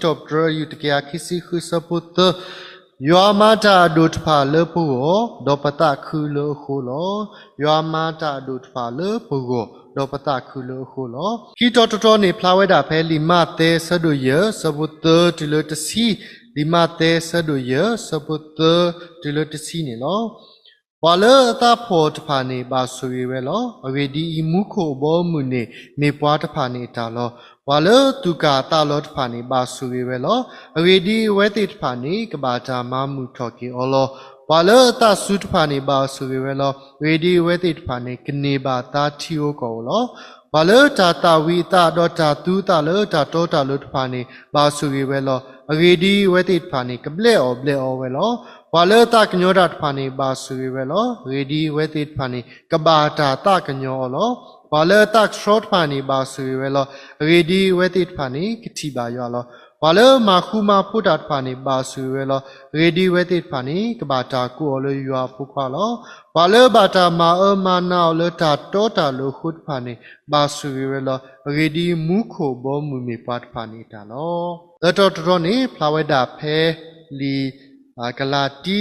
ထီၣ်ပတြၢၤ ယူၢ်တကယၤခံဆံဃု ဆၢဖိသၢ, ယွၤမၤတၢ်အဒိၣ်တဖၣ်လၢပဂီၢ်, ဒီးပသးခုလၢအဃိလီၤ. ယွၤမၤတၢ်အဒိၣ်တဖၣ်လၢပဂီၢ်, ဒီးပသးခုလၢအဃိလီၤ. ခံတီၤတတီၤန့ၣ် ဖျါဝဲဒၣ်ဖဲလံာ်မးသဲ ဆၢဒိၣ်ယဲၢ် ဆၢဖိသၢတုၤလၢတဆံ, လံာ်မးသဲ ဆၢဒိၣ်ယဲၢ် ဆၢဖိသၢ တုၤလၢတဆံန့ၣ်လီၤ. ပှၤလၢအသးဖှီၣ်တဖၣ်န့ၣ် ဘၣ်ဆိၣ်ဂ့ၤဝဲလီၤ. အဂ့ၢ်ဒ်အံၤ, မူခိၣ်အဘီအမုၢ်န့ၣ် မ့ၢ်ပှၤတဖၣ်န့ၣ်အတၢ်လီၤ. ပှၤလၢအသူၣ်ကၢ်သးလီၤတဖၣ်န့ၣ် ဘၣ်ဆိၣ်ဂ့ၤဝဲလီၤ. အဂ့ၢ်ဒ်အံၤ, အဝဲသ့ၣ်တဖၣ်န့ၣ် ကဘၣ်တၢ်မၤမုာ်ထီၣ်က့ၤအီၤလီၤ. ပှၤလၢအသးစူၤတဖၣ်န့ၣ် ဘၣ်ဆိၣ်ဂ့ၤဝဲလီၤ. အဂ့ၢ်ဒ်အံၤ, အဝဲသ့ၣ်တဖၣ်န့ၣ် ကန့ၢ်ဘၣ်သါထံဧိၤကီၢ်ဧိၤလီၤ. ပှၤလၢတၢ်သၣ်ဝံၤအသး ဒီးတၢ်သူအသးလၢတၢ်တီတၢ်လိၤတဖၣ်န့ၣ် ဘၣ်ဆိၣ်ဂ့ၤဝဲလီၤ. အဂ့ၢ်ဒ်အံၤ, အဝဲသ့ၣ်တဖၣ်န့ၣ် ကဘျဲးအီၣ်ဘျဲးအီဝဲလီၤ. ပှၤလၢအသးကညီၤတၢ်တဖၣ်န့ၣ် ဘၣ်ဆိၣ်ဂ့ၤဝဲလီၤ. အဂ့ၢ်ဒ်အံၤ, အဝဲသ့ၣ်တဖၣ်န့ၣ် ကဘၣ်တၢ်သးကညီၤအီၤလီၤ. ပှၤလၢအသးကဆှီတဖၣ်န့ၣ် ဘၣ်ဆိၣ်ဂ့ၤဝဲလီၤ. အဂ့ၢ်ဒ်အံၤ, အဝဲသ့ၣ်တဖၣ်န့ၣ် ကထံၣ်ဘၣ်ယွၤလီၤ. ပှၤလၢအမၤဃူမၤဖိးတၢ်တဖၣ်န့ၣ် ဘၣ်ဆိၣ်ဂ့ၤဝဲလီၤ. အဂ့ၢ်ဒ်အံၤ, အဝဲသ့ၣ်တဖၣ်န့ၣ် ကဘၣ်တၢ်ကိးအီၤလၢယွၤအဖိခွါလီၤ. ပှၤလၢအဘၣ်တၢ်မၤအၢမၤနးအီၤလၢတၢ်တီတၢ်လိၤအဃိတဖၣ်န့ၣ် ဘၣ်ဆိၣ်ဂ့ၤဝဲလီၤ. အဂ့ၢ်ဒ်အံၤ, မူခိၣ်အဘီအမုၢ်မ့ၢ်ပှၤတဖၣ်န့ၣ်အတၢ်လီၤ. သၢတီၤတတီၤန့ၣ် ဖျါဝဲဒၣ်ဖဲလံာ် ကလၤတံ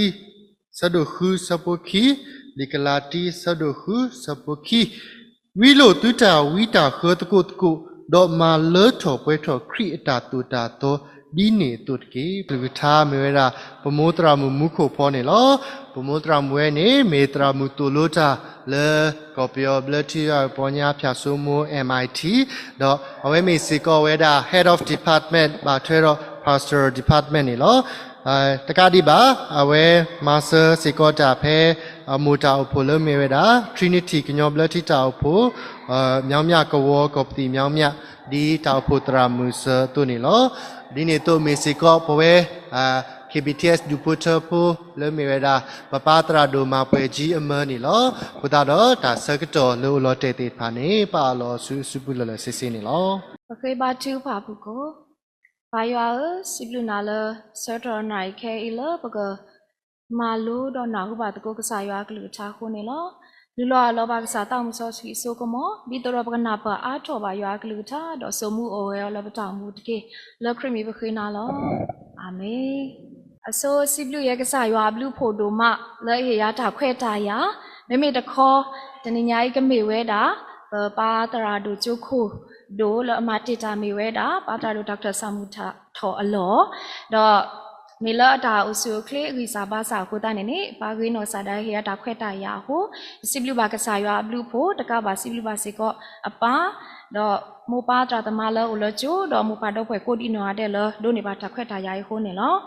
ဆၢဒိၣ်ဃု ဆၢဖိခံ, လံာ်ကလၤတံ ဆၢဒိၣ်ဃု ဆၢဖိခံ, ဝံလိာ်သုတၢ်ဝံတၢ်ဃၢသကိးသကိး, ဒီးမၤလၢထီၣ်ပှဲၤထီၣ်ခရံာ်အတၢ်သိၣ်တၢ်သီ ဒ်န့ၣ်အသိးတက့ၢ်. အကလုၢ်ကထါမ့ၢ်ဝဲဒၣ် ပမိၢ်သရၣ်မုၣ်မူခိၣ်ဖီန့ၣ်လီၤ. ပမိၢ်သရၣ်မုၣ်ဝဲန့ၣ် မ့ၢ်သရၣ်မုၣ်သိၣ်လိတၢ်လၢ ကီၢ်ပယီၤဘျၢထံယွၤအပီညါဖၠၣ်စိမိ M I T, ဒီးအဝဲမ့ၢ်စ့ၢ်ကီးဝဲဒၣ် Head of Department ဘၣ်ထွဲဒီး Pastoral Department န့ၣ်လီၤ. တကးဒံးဘၣ် အဝဲမၤစၢၤစ့ၢ်ကီးတၢ်ဖဲ အမိၢ်တၢ်အိၣ်ဖှိၣ်လၢမ့ၢ်ဝဲဒၣ် Trinity ကညီဘျၢထံတၢ်အိၣ်ဖှိၣ် မၠီမၠးကဝီၤ ကီၢ်ပသံၣ်မၠီမၠး ဒ်တၢ်အိၣ်ဖှိၣ်သရၣ်မုၣ်စၢၤအသိးန့ၣ်လီၤ. ဒ်န့ၣ်အသိးမ့ၢ်စ့ၢ်ကီး ပဝဲ K B T S ဒူၣ်ဖိထၢဖိ လၢမ့ၢ်ဝဲဒၣ် ပပၢ်သရၣ်ဒိၣ်မၤပှဲၤကၠံအမၢန့ၣ်လီၤ. အဃိသတးဒီးတၢ်ဆၢကတီၢ်လၢအိၣ်လီၤတဲာ်သ့ၣ်တဖၣ်န့ၣ် ပအၢၣ်လီၤဆူအစုပူၤလၢာ်လၢာ်ဆ့ဆ့န့ၣ်လီၤ. ပဃ့ဘါထုကဖၣ်အပူၤကိး, ပၢ်ယွၤဧၢ, စံးဘျုးနၤလၢ ဆၢကတီၢ်နၣ်ရံၣ်ခဲအံၤလၢပက မၤလိဒီးနၢ်ဟူဘၣ်သကိးကစၢ်ယွၤအကလုၢ်ကထါအဃိန့ၣ်လီၤ. လုၢ်လီၤအလီၤဘၣ်ကစၢ်သးစီဆှံအစိကမီၤ, ဒ်သိးဒီးပကနၢ်ပၢၢ်အါထီၣ်ဘၣ်ယွၤအကလုၢ်ကထါ ဒီးစိာ်မူအိၣ်ဂဲၤအီၤလၢပတၢ်အိၣ်မူတက့ၢ်. လၢခရံာ်မံၤပဃ့နၤလီၤ. အၤမ့ၣ်. အဆိစံးဘျုးယဲကစၢ်ယွၤအဘျုးဖှိၣ်ဒိၣ်မး လၢအဟ့ၣ်ယၤတၢ်ခွဲးတၢ်ယာ်, မ့မ့ၢ်တခီ တနံၤညါအံၤကမ့ၢ်ဝဲဒၣ် ပပၢ်သရၣ်ဒိၣ်ကၠိခိၣ်ဒိၣ်လၢအမၤတ့ၢ်တၢ်မ့ၢ်ဝဲဒၣ် ပၢ်သရၣ်ဒိၣ် Doctor ဆၣ်မုၢ်ထီၣ်အလီၢ်, ဒီး မ့ၢ်လၢအတၢ်အိၣ်ဆူၣ်အိၣ်ချ့အဂံၢ်စၢ်ဘါစၢ်အဃိသတးန့ၣ်န့ၣ် ပၢ်ဂ့ၤနီၢ်ကစၢ်ဒၣ်ဟ့ၣ်ယၤတၢ်ခွဲးတၢ်ယာ်အဃိ, စံးဘျုးဘၣ်ကစၢ်ယွၤအဘျုးအဖှိၣ် တကးဘၣ်စံးဘျုးဘၣ်စ့ၢ်ကီးအပၢ်, ဒီးမိၢ်ပၢ်သရၣ်သမါလၢအိၣ်လၢကၠိ ဒီးမိၢ်ပၢ်ဒီပုၢ်ဝဲၢ်ကိးဒံးနီၢ်ဂၤဒဲးလၢ ဒိးန့ၢ်ဘၣ်တၢ်ခွဲးတၢ်ယာ်အံၤအဃိန့ၣ်လီၤ.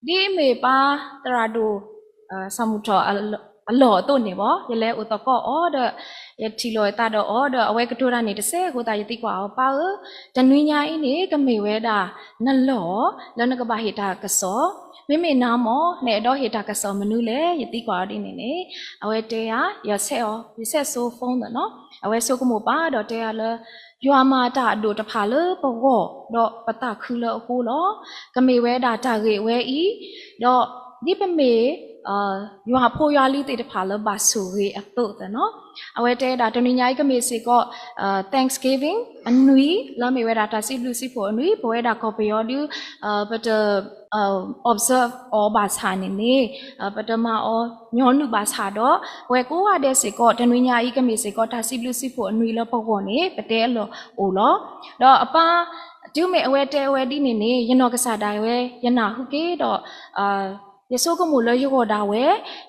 ဒ်အမ့ၢ်ပၢ်သရၣ်ဒိၣ် ဆၣ်မုၢ်ထီၣ်အလီၢ်အသိးန့ၣ်ဘၣ်, ယလဲၤအိၣ်သကိးအီၤဒီး ယထံၣ်လိာ်အသးဒီးအီၤဒီး အဝဲကတိၤတၢ်န့ၣ်တစဲးအဃိသတး ယသံကွၢ်အီၤ ပၢ်ဧၢ, တနွံညါအံၤန့ၣ် ကမ့ၢ်ဝဲဒၣ်နလီၢ် လၢနကဘၣ်ဟ့ၣ်တၢ်ကစီၣ်, မ့မ့ၢ်နၤမ့ၢ် နအဲၣ်ဒိးဟ့ၣ်တၢ်ကစီၣ်မနုၤလဲၣ် ယသံကွၢ်အီၤဒ်န့ၣ်န့ၣ်, အဝဲတဲယၤ ယဆဲးအီၤ ယဆဲးစိ phone ဒီးနီၤ, အဝဲဆိကမိၣ်ပၢ်ဒီးတဲယၤလၢ ယွၤမၤတၢ်အဒိၣ်တဖၣ်လၢပဂီၢ် ဒီးပသးခုလၢအဃိလီၤ. ကမ့ၢ်ဝဲဒၣ်တၢ်ဂ့ၢ်ဝဲအံၤ, ဒီးဒ်ပမ့ၢ် ယွၤဖိယွၤလံၤသ့ၣ်တဖၣ်လၢဘၣ်ဆိၣ်ဂ့ၤအသိးသ့ၣ်နီၤ, အဝဲတဲဒၣ်တနွံညါအံၤကမ့ၢ်စ့ၢ်ကီး Thanksgiving အနွံ လၢမ့ၢ်ဝဲဒၣ်တၢ်စံးဘျုးစံးဖှိၣ်အနွံ, ပဝဲဒၣ်ကီၢ်ပယီၤဒု ပတ observe အီၤဘၣ်ဆၣ်န့ၣ်န့ၣ် ပတမၤအီၤညီနုၢ်ဘၣ်ဆၣ်ဒီး ပဝဲကိးဂၤဒဲးစ့ၢ်ကီး တနွံညါအံၤကမ့ၢ်စ့ၢ်ကီး တၢ်စံးဘျုးစံးဖှိၣ်အနွံလၢပဂီၢ်န့ၣ် ပတဲအလီၢ်အိၣ်လီၤ. ဒီးအပၢ် တုၤမ့ၢ်အဝဲတဲအဝဲဒ်န့ၣ်န့ၣ် ယနီၢ်ကစၢ်ဒၣ်ဝဲ ယနၢ်ဟူက့ၤဒီး ယဆိကမိၣ်လၢယဂီၢ်ဒၣ်ဝဲ,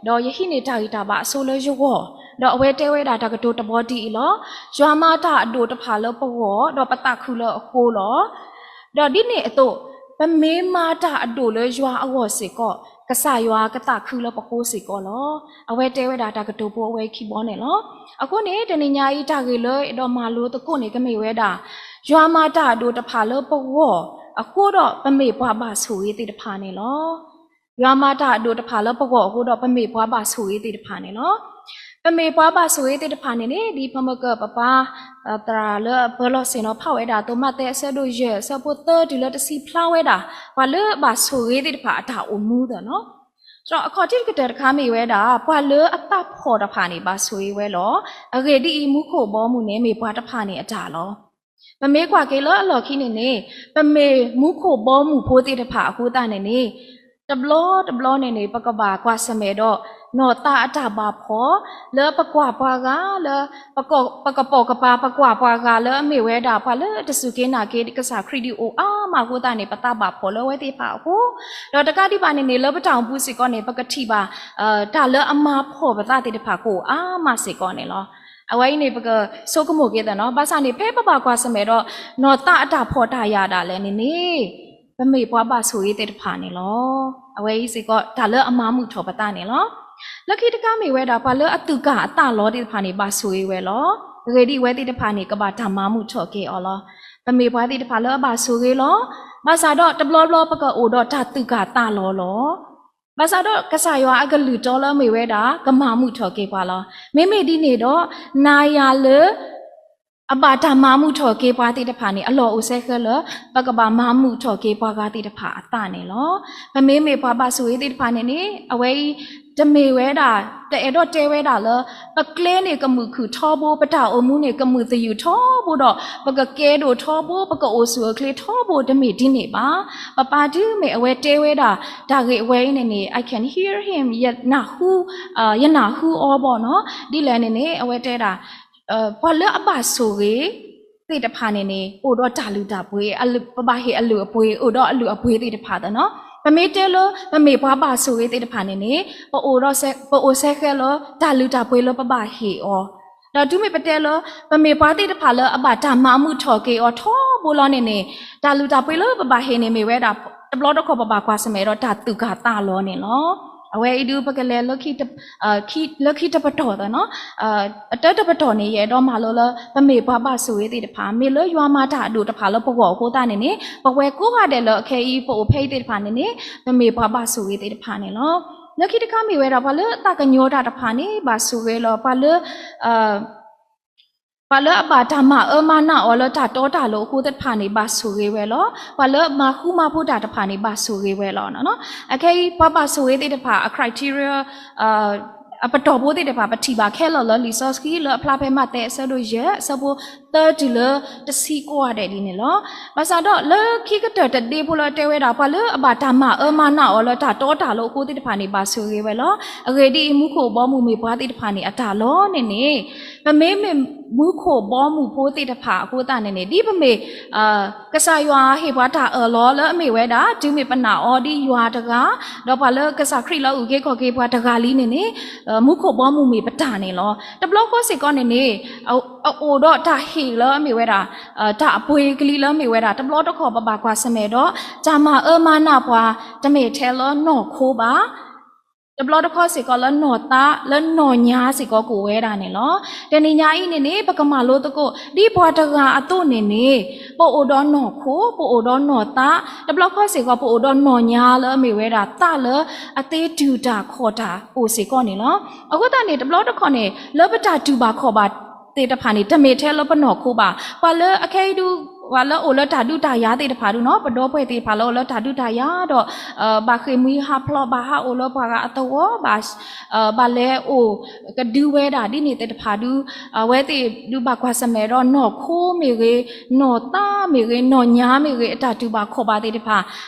ဒီးယဟံးန့ၢ်တၢ်ဂံၢ်တၢ်ဘါအဆိလၢယဂီၢ်, ဒီးအဝဲတဲဝဲဒၣ်တၢ်ကတိၤတဘီဒ်အံၤလီၤ. ယွၤမၤတၢ်အဒိၣ်တဖၣ်လၢပဂီၢ်, ဒီးပသးခုလၢအဃိလီၤ. ဒီးဒ်န့ၣ်အသိး ပမ့ၢ်မၤတၢ်အဒိၣ်လၢယွၤအဂီၢ်စ့ၢ်ကီး, ကစၢ်ယွၤကသးခုလၢပဃိစ့ၢ်ကီးလီၤ. အဝဲတဲဝဲဒၣ်တၢ်ကတိၤဖိအဝဲခံဘီန့ၣ်လီၤ. အဃိန့ၣ် တနံၤညါအံၤတၢ်ဂ့ၢ်လၢအဲၣ်ဒိးမၤလိသကိးန့ၣ် ကမ့ၢ်ဝဲဒၣ် ယွၤမၤတၢ်အဒိၣ်တဖၣ်လၢပဂီၢ်အဃိဒီး ပမ့ၢ်ပှၤဘၣ်ဆိၣ်ဂ့ၤသ့ၣ်တဖၣ်န့ၣ်လီၤ. ယွၤမၤတၢ်အဒိၣ်တဖၣ်လၢပဂီၢ်အဃိဒီး ပမ့ၢ်ပှၤဘၣ်ဆိၣ်ဂ့ၤသ့ၣ်တဖၣ်န့ၣ်လီၤ. ပမ့ၢ်ပှၤဘၣ်ဆိၣ်ဂ့ၤသ့ၣ်တဖၣ်န့ၣ်န့ၣ် ဒ်ဖဲမ့ၢ်ကပပၢ် သရၣ်လၢအပၢၤလီၢ်ဆ့ၣ်နီၤဖးဝဲဒၣ်အသိး မးသဲအဆၢဒိၣ်ယဲၢ် အဆၢဖိသၢတုၤလၢတဆံဖျါဝဲဒၣ် ပှၤလၢအဘၣ်ဆိၣ်ဂ့ၤသ့ၣ်တဖၣ်အတၢ်အိၣ်မူသ့ၣ်နီၤ. ဒီးအခီၣ်ထံးတကတၢၢ်တခါမ့ၢ်ဝဲဒၣ် ပှၤလၢအသးဖှီၣ်တဖၣ်န့ၣ် ဘၣ်ဆိၣ်ဂ့ၤဝဲလီၤ. အဂ့ၢ်ဒ်အံၤ, မူခိၣ်ဘီမုၢ်န့ၣ် မ့ၢ်ပှၤတဖၣ်န့ၣ်အတၢ်လီၤ. ပမ့ၢ်ကွၢ်က့ၤလၢအလီၢ်ခံန့ၣ်န့ၣ်, ပမ့ၢ်မူခိၣ်ဘီမုၢ်ဖိသ့ၣ်တဖၣ်အဃိသတးန့ၣ်န့ၣ်, တဘျီတဘျီန့ၣ်န့ၣ် ပကဘၣ်ကွၢ်ဆၢၣ်မဲာ်ဒီး နီၢ်သးအတၢ်ဘၣ်ဖှီၣ်, လၢပကွၢ်ပှၤဂၤလၢ ပကပိာ်ကပၤ ပကွၢ်ပှၤဂၤလၢအမ့ၢ်ဝဲဒၣ် ပှၤလၢတစူၢ်က့ၤနာ်က့ၤကစၢ်ခရံာ်ဒုးအိၣ်အါမးအဃိသတးန့ၣ် ပသးဘၣ်ဖှီၣ်လၢအဝဲသ့ၣ်တဖၣ်အဃိ, ဒီးတကးဒံးဘၣ်န့ၣ်န့ၣ် လၢပတၢ်အိၣ်မူစ့ၢ်ကီးန့ၣ် ပကထံၣ်ဘၣ် တၢ်လၢအမၤဖှီၣ်ပသးသ့ၣ်တဖၣ်ကအိၣ်အါမးစ့ၢ်ကီးန့ၣ်လီၤ. အဝဲအံၤန့ၣ် ပကဆိကမိၣ်က့ၤသးနီၤ. ဘၣ်ဆၣ်န့ၣ် ဖဲပဘၣ်ကွၢ်ဆၢၣ်မဲာ်ဒီး နီၢ်သးအတၢ်ဖှီၣ်တၢ်ယာ်ဒၣ်လဲာ်န့ၣ်န့ၣ်, ပမ့ၢ်ပှၤဘၣ်ဆိၣ်ဂ့ၤသ့ၣ်တဖၣ်န့ၣ်လီၤ. အဝဲအံၤစ့ၢ်ကီး တၢ်လၢအမၤမုာ်ထီၣ်ပသးန့ၣ်လီၤ. လၢခံတခါမ့ၢ်ဝဲဒၣ် ပှၤလၢအသူၣ်ကၢ်အသးလီၤသ့ၣ်တဖၣ်န့ၣ် ဘၣ်ဆိၣ်ဂ့ၤဝဲလီၤ. အဂ့ၢ်ဒ်အံၤ, အဝဲသ့ၣ်တဖၣ်န့ၣ် ကဘၣ်တၢ်မၤမုာ်ထီၣ်က့ၤအီၤလီၤ. ပမ့ၢ်ပှၤသ့ၣ်တဖၣ်လၢအဘၣ်ဆိၣ်ဂ့ၤလီၤ. ဘၣ်ဆၣ်ဒီးတဘျီဘျီပကအိၣ်ဒီးတၢ်သူၣ်ကၢ်သးလီၤလီၤ. ဘၣ်ဆၣ်ဒီးကစၢ်ယွၤအကလုၢ်တီလၢအမ့ၢ်ဝဲဒၣ် ကမၤမုာ်ထီၣ်က့ၤပှၤလီၤ. မ့မ့ၢ်ဒ်န့ၣ်ဒီး နၤယၤလၢ အဘၣ်တၢ်မၤမုာ်ထီၣ်က့ၤပှၤသ့ၣ်တဖၣ်န့ၣ် အလီၢ်အိၣ်စဲဃဲလၢ ပကဘၣ်မၤမုာ်ထီၣ်က့ၤပှၤဂၤသ့ၣ်တဖၣ်အသးန့ၣ်လီၤ. ပမ့မ့ၢ်ပှၤဘၣ်ဆိၣ်ဂ့ၤသ့ၣ်တဖၣ်န့ၣ်န့ၣ် အဝဲအံၤ တမ့ၢ်ဝဲဒၣ် တအဲၣ်ဒိးတဲဝဲဒၣ်လၢ ပကျဲန့ၣ်ကမုာ်ခုၣ်ထီဘိ, ပတၢ်အိၣ်မူန့ၣ်ကမုာ်သယုၢ်ထီဘိဒီး ပကကဲဒိၣ်ထီဘိ, ပကအိၣ်ဆူၣ်အိၣ်ချ့ထီဘိတမ့ၢ်ဒ်န့ၣ်ဘၣ်. ပပၢ်တုၤမ့ၢ်အဝဲတဲဝဲဒၣ် တၢ်ဂ့ၢ်အဝဲအံၤန့ၣ်န့ၣ် I can hear him, ယနၢ်ဟူအီၤဘၣ်နီၤ. ဒ်လဲၣ်န့ၣ်န့ၣ် အဝဲတဲဒၣ် ပှၤလၢအဘၣ်ဆိၣ်ဂ့ၤသ့ၣ်တဖၣ်န့ၣ်န့ၣ် အိၣ်ဒီးတၢ်လုၢ်တၢ်ပှ့ၤ, ပဘၣ်ဟ့ၣ်အလုၢ်အပှ့ၤ, အိၣ်ဒီးအလုၢ်အပှ့ၤသ့ၣ်တဖၣ်သ့ၣ်နီၤ. ပမ့ၢ်တဲလၢ ပမ့ၢ်ပှၤဘၣ်ဆိၣ်ဂ့ၤသ့ၣ်တဖၣ်န့ၣ်န့ၣ် ပအိၣ်ဒီး ပအိၣ်စဲဃဲလၢ တၢ်လုၢ်တၢ်ပှ့ၤလၢပဘၣ်ဟ့ၣ်အီၤ, ဒီးတုၤမ့ၢ်ပတဲလၢ ပမ့ၢ်ပှၤသ့ၣ်တဖၣ်လၢအဘၣ်တၢ်မၤမုာ်ထီၣ်က့ၤအီၤထီဘိလီၤန့ၣ်န့ၣ်, တၢ်လုၢ်တၢ်ပှ့ၤလၢပဘၣ်ဟ့ၣ်န့ၣ်မ့ၢ်ဝဲဒၣ် တဘျီတခီၣ်ပဘၣ်ကွၢ်ဆၢၣ်မဲာ်ဒီးတၢ်သူၣ်ကၢ်သးလီၤန့ၣ်လီၤ. အဝဲအံၤဒုးပကလဲၤလၢ လၢခံတပတီၢ်သ့ၣ်နီၤ, အတၢတပတီၢ်န့ၣ် ယအဲၣ်ဒိးမၤလိလၢ ပမ့ၢ်ပှၤဘၣ်ဆိၣ်ဂ့ၤသ့ၣ်တဖၣ် မ့ၢ်လၢယွၤမၤတၢ်အဒိၣ်တဖၣ်လၢပဂီၢ်အဃိသတးန့ၣ်န့ၣ် ပဝဲကိးဂၤဒဲးလၢအခဲအံၤ ပအိၣ်ဖဲအံၤသ့ၣ်တဖၣ်န့ၣ်န့ၣ် ပမ့ၢ်ပှၤဘၣ်ဆိၣ်ဂ့ၤသ့ၣ်တဖၣ်န့ၣ်လီၤ. လၢခံတခါမ့ၢ်ဝဲဒၣ် ပှၤလၢအသးကညီၤတၢ်တဖၣ်န့ၣ် ဘၣ်ဆိၣ်ဂ့ၤလီၤ. ပှၤလၢ ပှၤလၢအဘၣ်တၢ်မၤအၢမၤနးအီၤလၢတၢ်တီတၢ်လိၤအဃိသ့ၣ်တဖၣ်န့ၣ် ဘၣ်ဆိၣ်ဂ့ၤဝဲလီၤ. ပှၤလၢမၤဃူမၤဖိးတၢ်တဖၣ်န့ၣ် ဘၣ်ဆိၣ်ဂ့ၤဝဲလီၤ. အခဲအံၤ ပှၤဘၣ်ဆိၣ်ဂ့ၤသ့ၣ်တဖၣ် အ criteria အပတီၢ်ဖိသ့ၣ်တဖၣ် ပထံၣ်ဘၣ်ခဲလၢာ်လၢလံာ်စီဆှံလၢအဖျါဖဲမးသဲအဆၢဒိၣ်ယဲၢ် အဆၢဖိသၢတုၤလၢတဆံကိးဂၤဒဲးဒ်န့ၣ်လီၤ. ဘၣ်ဆၣ်ဒီးလၢခံကတၢၢ်တဒ့ဖိလၢအတဲဝဲဒၣ် ပှၤလၢအဘၣ်တၢ်မၤအၢမၤနးအီၤလၢတၢ်တီတၢ်လိၤအဃိသ့ၣ်တဖၣ်န့ၣ် ဘၣ်ဆိၣ်ဂ့ၤဝဲလီၤ. အဂ့ၢ်ဒ်အံၤ, မူခိၣ်ဘီမုၢ်မ့ၢ်ပှၤသ့ၣ်တဖၣ်န့ၣ် အတၢ်လီၤန့ၣ်န့ၣ်, ပမ့မ့ၢ်မူခိၣ်ဘီမုၢ်ဖိသ့ၣ်တဖၣ်အဃိသတးန့ၣ်န့ၣ် ဒ်ပမ့ၢ် ကစၢ်ယွၤဟ့ၣ်ပှၤတၢ်အၢၣ်လီၤလၢအမ့ၢ်ဝဲဒၣ် တုၤမ့ၢ်ပနာ်အီၤဒ်ယွၤတဂၤ, ဒီးပှၤလၢကစၢ်ခရံာ်လၢအအုၣ်က့ၤခီၣ်က့ၤပှၤတဂၤလံန့ၣ်န့ၣ်, မူခိၣ်ဘီမုၢ်မ့ၢ်ပတၢ်န့ၣ်လီၤ. တဘျီဃီစ့ၢ်ကီးန့ၣ်န့ၣ်, အအိၣ်ဒီးတၢ်ဟ့ၣ်လၢအမ့ၢ်ဝဲဒၣ် တၢ်အပှ့ၤကလံၤလၢအမ့ၢ်ဝဲဒၣ် တဘျီတခီၣ်ပဘၣ်ကွၢ်ဆၢၣ်မဲာ်ဒီး တၢ်မၤအၢမၤနးပှၤ တမ့ၢ်ထဲလၢနီၢ်ခိဘၣ် တဘျီတခီစ့ၢ်ကီးလၢနီၢ်သး လၢနီၢ်ညါစ့ၢ်ကီးကအိၣ်ဝဲဒၣ်န့ၣ်လီၤ. တနံၤညါအံၤန့ၣ်န့ၣ် ပကမၤလိသကိး ဒ်ပှၤတဂၤအသိးန့ၣ်န့ၣ်, ပအိၣ်ဒီးနီၢ်ခိ, ပအိၣ်ဒီးနီၢ်သး, တဘျီခီစ့ၢ်ကီး ပအိၣ်ဒီးနီၢ်ညါလၢအမ့ၢ်ဝဲဒၣ်သးလၢအသ့တုၤတၢ်ခီၣ်တၢ်အိၣ်စ့ၢ်ကီးန့ၣ်လီၤ. အဃိသတးန့ၣ် တဘျီတခီၣ်န့ၣ် လၢပတၢ်တူၢ်ဘၣ်ခီၣ်ဘၣ်သ့ၣ်တဖၣ်န့ၣ် တမ့ၢ်ထဲလၢပနီၢ်ခိဘၣ်. ပှၤလၢအခဲအံၤဒုး ပှၤလၢအအိၣ်လၢတၢ်ဒုးတၢ်ယၤသ့ၣ်တဖၣ်ဒုးနီၤ, ပဒီပုၢ်ဝဲၢ်သ့ၣ်တဖၣ်လၢအအိၣ်လၢတၢ်ဒုးတၢ်ယၤဒီး ဘၣ်ဃ့ၢ်မှံဟးဖျိး ဘၣ်ဟးအိၣ်လၢပှၤဂၤအသဝီ ဘၣ်လဲၤအိၣ်ကဒုဝဲဒၣ်ဒ်န့ၣ်သ့ၣ်တဖၣ်ဒုး, အဝဲသ့ၣ်ဒုးဘၣ်ကွၢ်ဆၢၣ်မဲာ်ဒီးနီၢ်ခိမ့ၢ်ဂ့ၤ, နီၢ်သးမ့ၢ်ဂ့ၤ, နီၢ်ညါမ့ၢ်ဂ့ၤ, အတၢ်တူၢ်ဘၣ်ခီၣ်ဘၣ်သ့ၣ်တဖၣ်,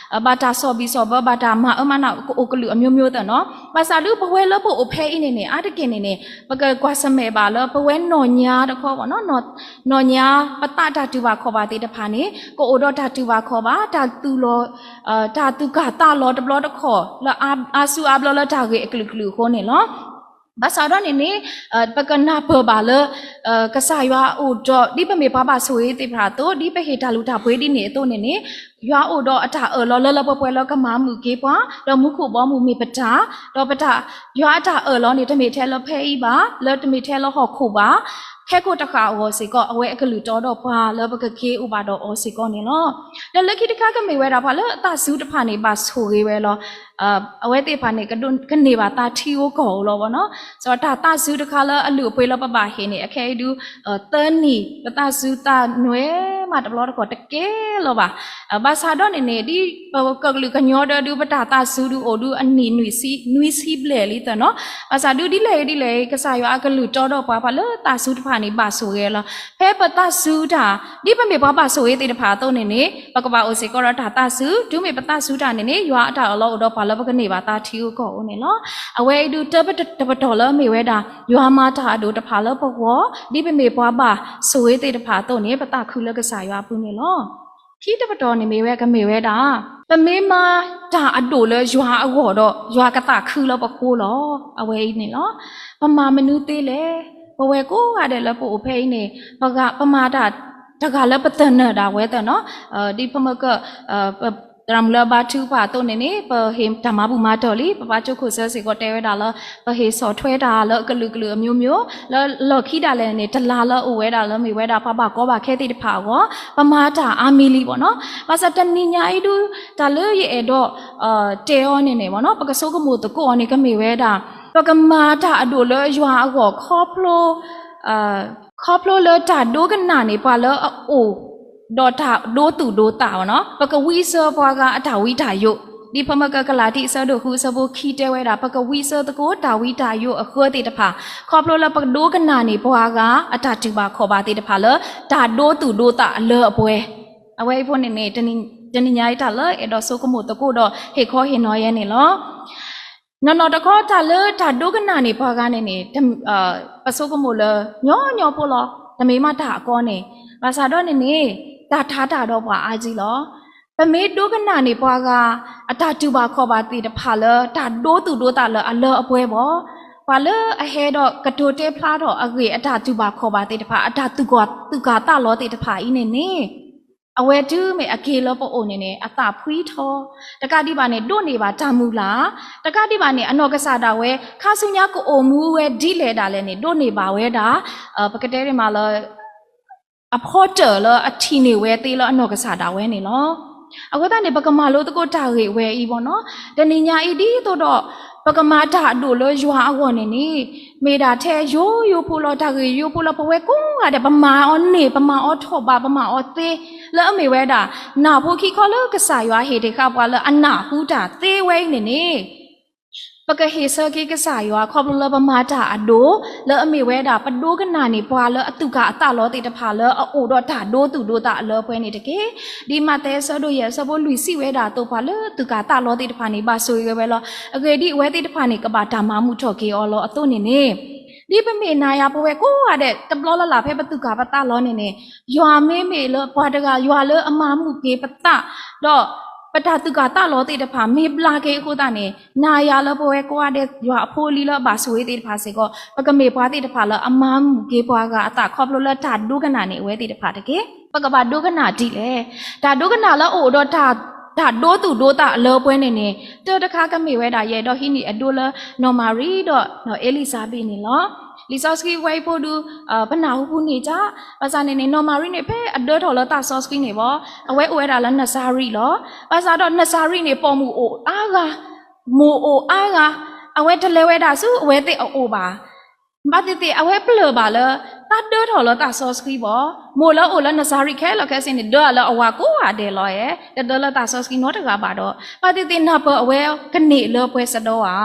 ဘၣ်တၢ်ဆီၣ်ဘံၣ်ဆီၣ်ဘၢ ဘၣ်တၢ်မၤအၢမၤနးကအိၣ်ကလုာ်အမျိုးမျိုးသ့ၣ်နီၤ. ဘၣ်ဆၣ်ဒုးပဝဲလၢပအိၣ်ဖဲအံၤန့ၣ်န့ၣ် အါတက့ၢ်န့ၣ်န့ၣ် ပကကွၢ်ဆၢၣ်မဲာ်ဘၣ်လၢပဝဲနီၢ်ညါတခီဘၣ်နီၤ, နီၢ်ညါ ပသးတၢ်တူၢ်ဘၣ်ခီၣ်ဘၣ်သ့ၣ်တဖၣ်န့ၣ် ကအိၣ်ဒီးတၢ်တူၢ်ဘၣ်ခီၣ်ဘၣ်, တၢ်သူၣ်လီၤ တၢ်သူၣ်ကၢ်သးလီၤတဘျီတခီၣ် လၢအါစုအါဘျီလၢတၢ်ဂ့ၢ်အကလုာ်ကလုာ်အဃိန့ၣ်လီၤ. ဘၣ်ဆၣ်ဒီးန့ၣ်န့ၣ် ပကနၢ်ပၢၢ်ဘၣ်လၢ ကစၢ်ယွၤအိၣ်ဒီး ဒ်ပမ့ၢ်ပှၤဘၣ်ဆိၣ်ဂ့ၤသ့ၣ်တဖၣ်အသိး ဒ်ပဟ့ၣ်တၢ်လုၢ်တၢ်ပှ့ၤဒ်န့ၣ်အသိးန့ၣ်န့ၣ် ယွၤအိၣ်ဒီးအတၢ်အၢၣ်လီၤလၢလၢပှဲၤပှဲၤလၢကမၤမုာ်က့ၤပှၤ, ဒီးမူခိၣ်ဘီမုၢ်မ့ၢ်ပတၢ်, ဒီးပတၢ် ယွၤအတၢ်အၢၣ်လီၤန့ၣ် တမ့ၢ်ထဲလၢဖဲအံၤဘၣ်, လၢတမ့ၢ်ထဲလၢဟီၣ်ခိၣ်ဘၣ်, ခဲကိာ်တဃၣ်အဂီၢ်စ့ၢ်ကီး အဝဲအကလုၢ်တီဒီးပှၤလၢပကက့ၤအိၣ်ဘၣ်ဒီးအီၤစ့ၢ်ကီးန့ၣ်လီၤ. ဒီးလၢခံတခါကမ့ၢ်ဝဲဒၣ် ပှၤလၢအသးစူၤတဖၣ်န့ၣ် ဘၣ်ဆိၣ်ဂ့ၤဝဲလီၤ. အဝဲသ့ၣ်တဖၣ်န့ၣ် ကဒိးကန့ၢ်ဘၣ်သးထံဧိၤကီၢ်ဧိၤလီၤဘၣ်နီၤ. တၢ်သးစူၤတခါလၢအလုၢ်အပှ့ၤလၢပဘၣ်ဟ့ၣ်န့ၣ် အခဲအံၤဒုး သၢနံၣ် ပသးစူၤသးနွဲၣ် မ့ၢ်တဘျီတခီၣ်တကဲလၢၤဘၣ်. ဘၣ်ဆၣ်ဒီးန့ၣ်န့ၣ် ဒ်ပကလုာ်ကညီဒီးဒုး ပတၢ်သးစူၤဒုးအိၣ်ဒုးအနံၣ်နွံဆံဘျဲၣ်လံသၢနီၤ. ဘၣ်ဆၣ်ဒုးဒ်လဲၣ်ဂ့ၤဒ်လဲၣ်ဂ့ၤ ကစၢ်ယွၤအကလုၢ်တီဒီးပှၤ ပှၤလၢသးစူၤတဖၣ်န့ၣ် ဘၣ်ဆိၣ်ဂ့ၤလီၤ. ဖဲပသးစူၤတၢ် ဒ်ပမ့ၢ်ပှၤဘၣ်ဆိၣ်ဂ့ၤသ့ၣ်တဖၣ်အသိးန့ၣ်န့ၣ် ပကဘၣ်အိၣ်စ့ၢ်ကီးဒီးတၢ်သးစူၤ, တုၤမ့ၢ်ပသးစူၤတၢ်န့ၣ်န့ၣ် ယွၤအတၢ်အၢၣ်လီၤအိၣ်ဒီးပှၤလၢပကန့ၢ်ဘၣ်သါထံဧိၤကီၢ်ဧိၤန့ၣ်လီၤ. အဝဲအံၤဒုးတၢ်ပတပတီၢ်လၢအမ့ၢ်ဝဲဒၣ် ယွၤမၤတၢ်အဒိၣ်တဖၣ်လၢပဂီၢ်, ဒ်ပမ့ၢ်ပှၤဘၣ်ဆိၣ်ဂ့ၤသ့ၣ်တဖၣ်အသိးန့ၣ် ပသးခုလၢကစၢ်ယွၤအပူၤန့ၣ်လီၤ. ခံတပတီၢ်န့ၣ်မ့ၢ်ဝဲကမ့ၢ်ဝဲဒၣ် ပမ့ၢ်မၤတၢ်အဒိၣ်လၢယွၤအဂီၢ်ဒီး ယွၤကသးခုလၢပဃိလီၤ. အဝဲအံၤန့ၣ်လီၤ. ပမၤမနုၤသ့လဲၣ်. ပဝဲကိးဂၤဒဲးလၢပအိၣ်ဖဲအံၤန့ၣ် ပမၤတၢ်တဂၤလၢပသနၢၣ်ဒၣ်ဝဲသၢနီၤ, ဒ်ဖဲမ့ၢ်က သရၣ်မုၣ်လၢအဘါထုကဖၣ်အသိးန့ၣ်န့ၣ် ပဟ့ၣ်တၢ်မၤဘူၣ်မၤတီၢ်လံ, ပပၢ်ကၠိခိၣ်စၢစ့ၢ်ကီးတဲဝဲဒၣ်လၢ ပဟ့ၣ်ဆီၣ်ထွဲတၢ်လၢအကလုာ်ကလုာ်အမျိုးမျိုး, လၢလီၢ်ခံဒၣ်လဲာ်န့ၣ် တလါလၢအအိၣ်ဝဲဒၣ်လၢမ့ၢ်ဝဲဒၣ်ပှၤဘၣ်ကီဘၣ်ခဲသ့ၣ်တဖၣ်အဂီၢ် ပမၤတၢ်အါမံၤလံဘၣ်နီၤ. ဘၣ်ဆၣ်တနံၤညါအံၤဒုး တၢ်လၢယအဲၣ်ဒိး တဲအီၤန့ၣ်န့ၣ်ဘၣ်နီၤ ပကဆိကမိၣ်သကိးအီၤန့ၣ် ကမ့ၢ်ဝဲဒၣ် ပကမၤတၢ်အဒိၣ်လၢယွၤအဂီၢ်ခီဖျိ ခီဖျိလၢတၢ်ဒိကနၣ်န့ၢ်ပှၤလၢအအိၣ်ဒီးတၢ်ဒိသူၣ်ဒိသးဘၣ်နီၤ, ပကဝံစၢၤပှၤဂၤအတၢ်ဝံတၢ်ယိး, ဒ်ဖဲမ့ၢ်ကကလၤတံ အဆၢဒိၣ်ဃု အဆၢဖိခံတဲဝဲဒၣ် ပကဝံစၢၤသကိးတၢ်ဝံတၢ်ယိးအဃၢသ့ၣ်တဖၣ် ခီဖျိလၢပကဒိကနၣ်န့ၢ်ပှၤဂၤအတၢ်တူၢ်ဘၣ်ခီၣ်ဘၣ်သ့ၣ်တဖၣ်လၢ တၢ်ဒိသူၣ်ဒိသးအလၢအပှဲၤ. အဝဲအံၤဖိန့ၣ်န့ၣ် တနံၤညါအံၤတၢ်လၢအဲၣ်ဒိးဆိကမိၣ်သကိးဒီးဟ့ၣ်ခီဟ့ၣ်နီၤယဲန့ၣ်လီၤ. နီၢ်နီၢ်တခီတၢ်လၢတၢ်ဒိကနၣ်န့ၢ်ပှၤဂၤန့ၣ်န့ၣ် ပဆိကမိၣ်လၢ ညီညီဖိလီၤ. တမ့ၢ်မးတၢ်အကီန့ၣ် ဘၣ်ဆၣ်ဒီးန့ၣ်န့ၣ် တၢ်ထါတၢ်ဒီးပှၤအါကံလီၤ. ပမ့ၢ်ဒိကနၣ်န့ၢ်ပှၤဂၤ အတၢ်တူၢ်ဘၣ်ခီၣ်ဘၣ်သ့ၣ်တဖၣ်လၢ တၢ်ဒိသူၣ်ဒိသးလၢအလၢအပှဲၤဘၣ်, ပှၤလၢအဟဲဒီးကတိၤတဲဖျါထီၣ်အဂ့ၢ်အတၢ်တူၢ်ဘၣ်ခီၣ်ဘၣ်သ့ၣ်တဖၣ် အတၢ်သူၣ်က့ၣ်သူၣ်က့ၣ်သးလီသ့ၣ်တဖၣ်အံၤန့ၣ်န့ၣ် အဝဲတုၤမ့ၢ်အက့ၤလၢပအိၣ်န့ၣ်န့ၣ် အသးဖှံထီ, တကးဒံးဘၣ်န့ၣ် ဒိးန့ၢ်ဘၣ်တၢ်မုၢ်လၢ်, တကးဒံးဘၣ်န့ၣ် အနီၢ်ကစၢ်ဒၣ်ဝဲ ခါဆူညါကအိၣ်မူဝဲဒ်လဲၣ်ဒၣ်လဲာ်န့ၣ် ဒိးန့ၢ်ဘၣ်ဝဲဒၣ် ပကတဲဒ်မးလၢ အဖီတၢၣ်လၢအထံၣ်န့ၢ်ဝဲသ့လၢအနီၢ်ကစၢ်ဒၣ်ဝဲန့ၣ်လီၤ. အဃိသတးန့ၣ် ပကမၤလိသကိးတၢ်ဂ့ၢ်ဝဲအံၤဘၣ်နီၤ, တနံၤညါအံၤဒ်သိးဒီး ပကမၤတၢ်အဒိၣ်လၢယွၤအဂီၢ်န့ၣ်န့ၣ် မ့ၢ်ဒၣ်ထဲယိယိဖိလီၤ, တၢ်ဂ့ၢ်ယိဖိလီၤ, ပဝဲကိးဂၤဒဲး ပမၤအီၤန့ၢ် ပမၤအီၤထီၣ်ဘး ပမၤအီၤသ့ လၢအမ့ၢ်ဝဲဒၣ် နၢ်ဖိခံခီလၢကစၢ်ယွၤဟ့ၣ်တ့ၢ်ဃာ်ပှၤလၢအနၢ်ဟူတၢ်သ့ဝဲအံၤန့ၣ်န့ၣ် ပကဟ့ၣ်ဆၢက့ၤကစၢ်ယွၤ ခီဖျိလၢပမၤတၢ်အဒိၣ် လၢအမ့ၢ်ဝဲဒၣ် ပဒိကနၣ်န့ၢ်ပှၤလၢအသူၣ်က့ၣ်အသးလီသ့ၣ်တဖၣ်လၢအအိၣ်ဒီးတၢ်ဒိသူၣ်ဒိသးအလၢအပှဲၤန့ၣ်တက့ၢ်. ဒ်မးသဲအဆၢဒိၣ်ယဲၢ်အဆၢဖိလွံၢ်စံးဝဲဒၣ်အသိး ပှၤလၢသူၣ်က့ၣ်အသးလီသ့ၣ်တဖၣ်န့ၣ် ဘၣ်ဆိၣ်ဂ့ၤဝဲလီၤ. အဂ့ၢ်ဒ်အံၤ အဝဲသ့ၣ်တဖၣ်န့ၣ် ကဘၣ်တၢ်မၤမုာ်ထီၣ်က့ၤအီၤလီၤအသိးန့ၣ်န့ၣ် ဒ်ပမ့ၢ်နၤယၤပဝဲကိးဂၤဒဲး တဘျီလၢ်လၢ်ဖဲပသူၣ်က့ၣ်ပသးလီန့ၣ်န့ၣ် ယွၤမ့မ့ၢ်လၢပှၤတဂၤ ယွၤလၢအမၤမုာ်က့ၤပသး ဒီးပတၢ်သူၣ်က့ၣ်သးလီသ့ၣ်တဖၣ် မ့ၢ်ဘျါက့ၤအဃိသတးန့ၣ် နၤယၤလၢပဝဲကိးဂၤဒဲး ယွၤအဖိအလံၤလၢအဘၣ်ဆိၣ်ဂ့ၤသ့ၣ်တဖၣ်စ့ၢ်ကီး ပကမ့ၢ်ပှၤသ့ၣ်တဖၣ်လၢအမၤမုာ်က့ၤပှၤဂၤအသး ခီဖျိလၢတၢ်ဒိကနၣ်န့ၢ်အဝဲသ့ၣ်တဖၣ်တက့ၢ်. ပကဘၣ်ဒိကနၣ်ဒ်လဲၣ်. တၢ်ဒိကနၣ်လၢအအိၣ်ဒီး တၢ်ဒိသူၣ်ဒိသးအလၢအပှဲၤန့ၣ်န့ၣ် တၢ်တခါကမ့ၢ်ဝဲဒၣ် ယအဲၣ်ဒိးဟံးန့ၢ်အဒိလၢ နီၢ်မၤရံဒီးနီၢ်အ့လံၡါဘ့းန့ၣ်လီၤ. လံာ်စီဆှံဝဲအံၤဖိဒုး ပနၢ်ဟူပူၤန့ၢ်တၢ်, ဘၣ်ဆၣ်န့ၣ်န့ၣ် နီၢ်မၤရံန့ၣ် ဖဲအဒၢထီၣ်လၢသးစီဆှံန့ၣ်ဘၣ်, အဝဲအိၣ်ဝဲဒၣ်လၢနစၤရံလီၤ. ဘၣ်ဆၣ်ဒီးနစၤရံန့ၣ် ပိာ်မုၣ်အိၣ်အါဂၤ, မိၢ်အိၣ်အါဂၤ, အဝဲတလဲၤဝဲဒၣ်ဆူအဝဲသ့ၣ်အအိၣ်ဘၣ်. ဘၣ်သ့ၣ်သ့ၣ် အဝဲပျၢၢ်ဘၣ်လၢ သးဒၢထီၣ်လၢသးစီဆှံဘၣ်, မိၢ်လၢအိၣ်လၢနစၤရံခဲလၢာ်ခဲဆ့န့ၣ် ဒၢအလၢအဝၤကိးဂၤဒဲးလီၤ. တဒၢလၢသးစီဆှံနီတဂၤဘၣ်ဒီး ဘၣ်သ့ၣ်သ့ၣ်နၢ်ပၢၢ်အဝဲကန့ၢ်လၢပှဲၤစ့ၢ်ကီးဧါ.